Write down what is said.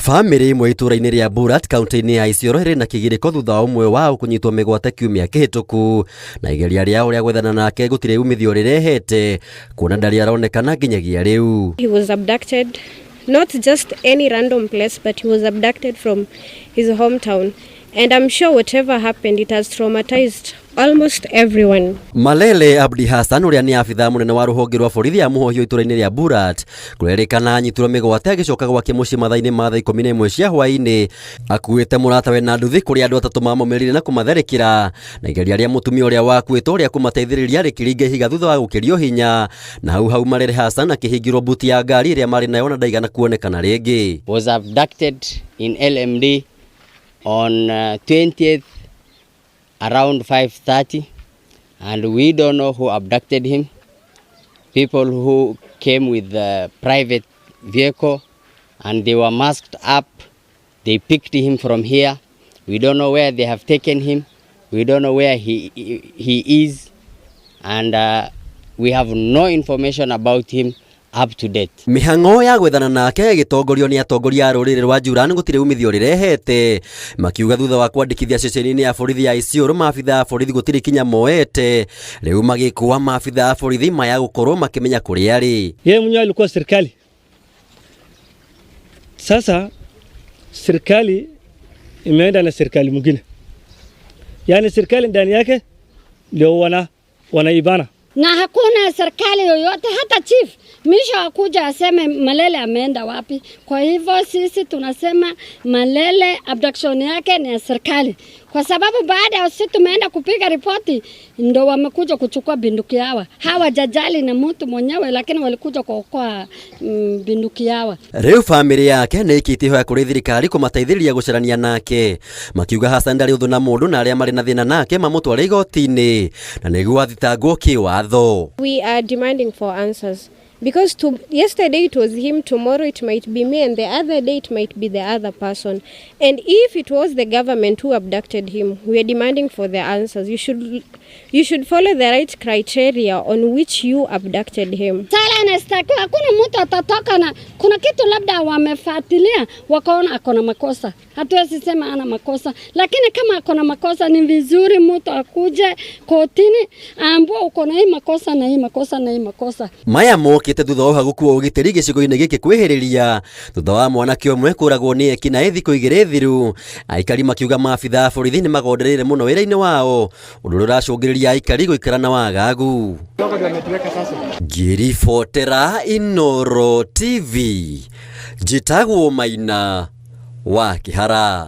Bamĩrĩ ĩmwe itũũra-inĩ rĩa Burat kaunti-inĩ ya Isiolo ĩrĩ na kĩgirĩko thutha wa ũmwe wao kũnyitwo mĩgwate kiumia kĩhĩtũku na igeria rĩao rĩa gwethana nake gũtirĩ umithio rĩrehete kuona ndarĩ aronekana nginyagia rĩu. He was abducted, not just any random place, but he was abducted from his hometown. And I'm sure whatever happened, it has traumatized almost everyone. Malele Abdi Hassan ũrĩa nĩ abithaa mũnene wa rũhonge rwa borithi ya Mũhohio itũũra-inĩ rĩa Burat kũrerĩkana anyitirwo mĩgwate agĩcoka gwake mũciĩ mathaa-inĩ ma thaa 11 cia hwaĩ-inĩ akuĩte mũratawe na nduthi kũrĩa andũ atatũ mamũmĩrire na kũmatharĩkĩra na igeria rĩa mũtumia ũrĩa wakuĩtwo rĩa kũmateithĩrĩria rĩkĩringa ihiga thutha wa gũkĩrio hinya na hau hau Malele Hassan akĩhingĩrwo mbuti ya ngari ĩrĩa marĩ nayo na ndaigana kuonekana rĩngĩ. Was abducted in LMD on 20th around 5:30, and we don't know who abducted him. People who came with the private vehicle and they were masked up. They picked him from here. We don't know where they have taken him. We don't know where he is, and we have no information about him up to date. Mĩhang'o ya gwethana nake ĩgĩtongorio nĩ atongoria a rũrĩrĩ rwa Juran gũtirĩ umithio rĩrehete makiuga thutha wa kwandĩkithia ceceni-inĩ ya borithi ya Isiolo maabitha a borithi gũtirĩ kinya moete rĩu magĩkũa maabitha a borithi maya gũkorwo makĩmenya kũrĩa arĩ. Yeye mwenyewe alikuwa serikali. Sasa serikali imeenda na serikali mwingine, yaani serikali ndani yake ndio wanaibana na hakuna serikali yoyote, hata chief misho akuja aseme Malele ameenda wapi. Kwa hivyo sisi tunasema Malele abduction yake ni ya serikali, kwa sababu baada ya sisi tumeenda kupiga ripoti ndo wamekuja kuchukua binduki hawa. Hawajajali na mtu mwenyewe, lakini walikuja kuokoa binduki hawa. Rĩu bamĩrĩ yake nĩ ĩkĩtie ihoya kũrĩ thirikari kũmateithĩrĩria gũcarania nake makiuga Hassan ndarĩ ũthũ na mũndũ na arĩa marĩ na thĩna nake mamũtware igoti-inĩ na nĩguo athitangwo kĩwatho. We are demanding for answers because yesterday it was him, tomorrow it might be me, and the other day it might be the other person. And if it was the government who abducted him, we are demanding for the answers. You should follow the right criteria on which you abducted him. Sala anastakiwa, hakuna mtu atatoka na kuna kitu labda wamefuatilia wakaona ako na makosa. Hatuwezi sema ana makosa, lakini kama ako na makosa ni vizuri mtu akuje kotini aambiwe uko na hii makosa na hii makosa na hii makosa. Maya mokĩte thutha wa ũhagũku wa ũgitĩri gĩcigo-inĩ gĩkĩ kwĩhĩrĩria thutha wa mwanake ũmwe kũragwo nĩ ekinaĩ thikũ igĩrĩ thiru aikari makiuga maabitha a borithi nĩ magondereire mũno wĩra-inĩ wao ũndũ ũrĩa ũracũngĩrĩria aikari gũikara na wagagu. Ngĩribotera Inooro TV njĩtagwo Maina wa Kĩhara.